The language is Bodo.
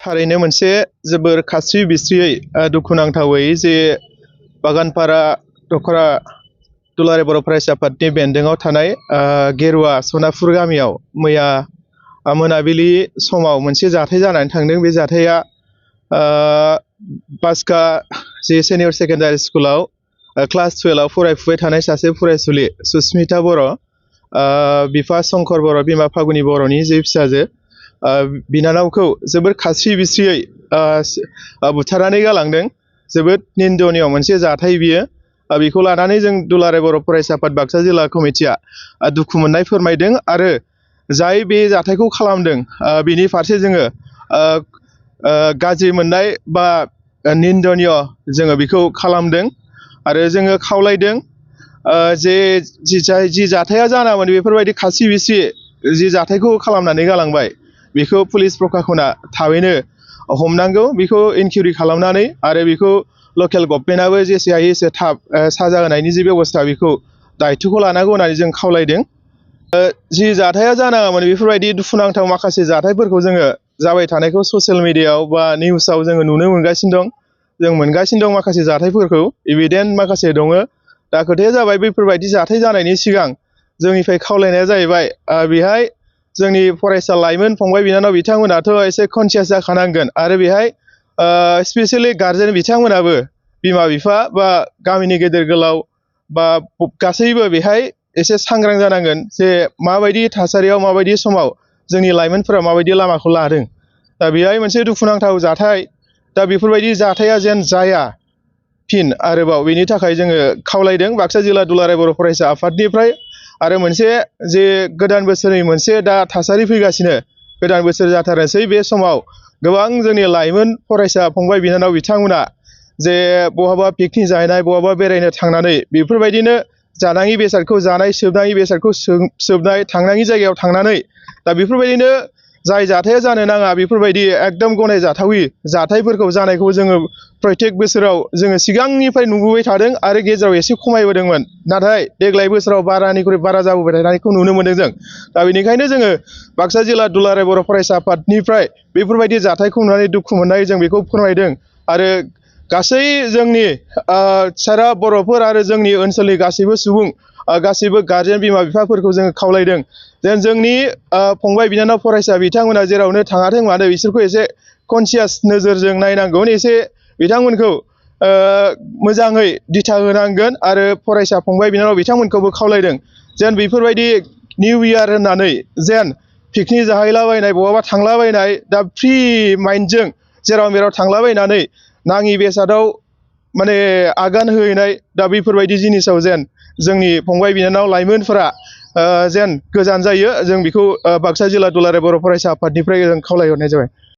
थारैनो मोनसे जोबोर खास्रि बिस्रियै दुखुनांथावै जे बागानपारा दखरा दुलाराय बर' फरायसा आफादनि बेन्दोङाव थानाय गेरुवा सनापुर गामियाव मैया मोनाबिलि समाव मोनसे जाथाय जानानै थांदों। बे जाथाया बासका जे सिनियर सेकेन्डारि स्कुलाव क्लास 12 आव फरायफुबाय थानाय सासे फरायसुलि सुस्मिता बर', बिफा शंकर बर', बिमा फागुनि बर'नि जे फिसाजो बिनानावखौ जोबोर खास्रि बिस्रियै बुथारनानै गालांदों। जोबोद निन्दनीय मोनसे जाथाय बियो। बेखौ लानानै जों दुलाराय बर' फरायसा आफाद बाक्सा जिल्ला कमिटिया दुखु मोननाय फोरमायदों आरो जाय बे जाथायखौ खालामदों बिनि फारसे जोङो गाज्रि मोननाय बा निन्दनीय जोङो बेखौ खालामदों आरो जोङो खावलायदों जि जाथाया जानामोन बेफोरबायदि खास्रि बिस्रि जि जाथायखौ खालामनानै गालांबाय बेखौ पुलिस प्रशासना थाबैनो हमनांगौ, बेखौ इनकुइरि खालामनानै आरो बेखौ लकेल गभर्नमेन्टआबो जेसे हायो एसे थाब साजा होनायनि जि बेबस्था बेखौ दायित्वखौ लानांगौ होननानै जों खावलायदों। जि जाथाया जानाङामोन बेफोरबायदि दुखुनांथाव माखासे जाथायफोरखौ जोङो जाबाय थानायखौ ससियेल मिडियायाव बा निउसाव जोङो नुनो मोनगासिनो दं। जों मोनगासिनो दं माखासे जाथायफोरखौ, एभिडेन्ट माखासे दङ। दा खोथाया जाबाय बैफोरबायदि जाथाय जानायनि सिगां जोंनिफ्राय खावलायनाया जाहैबाय बेहाय जोंनि फरायसा लाइमोन फंबाय बिनानाव बिथांमोनाथ' एसे कनसियास जाखानांगोन आरो बेहाय स्पेसियेलि गार्जेन बिथांमोनाबो बिमा बिफा बा गामिनि गेदेर गोलाव बा गासैबो बेहाय एसे सांग्रां जानांगोन जे माबायदि थासारियाव माबायदि समाव जोंनि लाइमोनफोरा माबायदि लामाखौ लादों। दा बेहाय मोनसे दुखुनांथाव जाथाय। दा बेफोरबायदि जाथाया जेन जाया फिन आरोबाव बेनि थाखाय जोङो खावलायदों बाक्सा जिल्ला दुलाराय बर' फरायसा आफादनिफ्राय। आरो मोनसे जे गोदान बोसोरनि मोनसे दा थासारि फैगासिनो, गोदान बोसोर जाथारनोसै, बे समाव गोबां जोंनि लाइमोन फरायसा फंबाय बिनानाव बिथांमोना जे बहाबा पिकनिक जाहैनाय बहाबा बेरायनो थांनानै बेफोरबायदिनो जानाङि बेसादखौ जानाय, सोबनाङि बेसादखौ सोबनाय, थांनाङि जायगायाव थांनानै दा बेफोरबायदिनो जाय जाथाया जानो नाङा बेफोरबायदि एकदम गनायजाथावि जाथायफोरखौ जानायखौ जोङो प्रत्येक बोसोराव जोङो सिगांनिफ्राय नुबोबाय थादों आरो गेजेराव एसे खमायबोदोंमोन। नाथाय देग्लाय बोसोराव बारानिख्रुइ बारा जाबोबाय थानायखौ नुनो मोनदों जों। दा बेनिखायनो जोङो बाक्सा जिल्ला दुलाराय बर' फरायसा आफादनिफ्राय बेफोरबायदि जाथायखौ नुनानै दुखु मोननाय जों बेखौ फोरमायदों आरो गासै जोंनि सारा बर'फोर आरो जोंनि ओनसोलनि गासैबो सुबुं, गासैबो गार्जेन बिमा बिफाफोरखौ जोङो खावलायदों जेन जोंनि फंबाय बिनानाव फरायसा बिथांमोना जेरावनो थाङाथों मानो बिसोरखौ एसे कनसियास नोजोरजों नायनांगोन, एसे बिथांमोनखौ मोजाङै दिथा होनांगोन आरो फरायसा फंबाय बिनानाव बिथांमोनखौबो खावलायदों जेन बेफोरबायदि निउ इयार होननानै जेन पिकनिक जाहैलाबायनाय बहाबा थांलाबायनाय दा फ्रि माइन्डजों जेराव मेराव थांलाबायनानै नाङि बेसादाव माने आगान होहैनाय, दा बेफोरबायदि जिनिसाव जेन जोंनि फंबाय बिनानाव लाइमोनफोरा जेन गोजान जायो, जों बेखौ बाक्सा जिल्ला दुलाराय बर' फरायसा आफादनिफ्राय जों खावलायहरनाय जाबाय।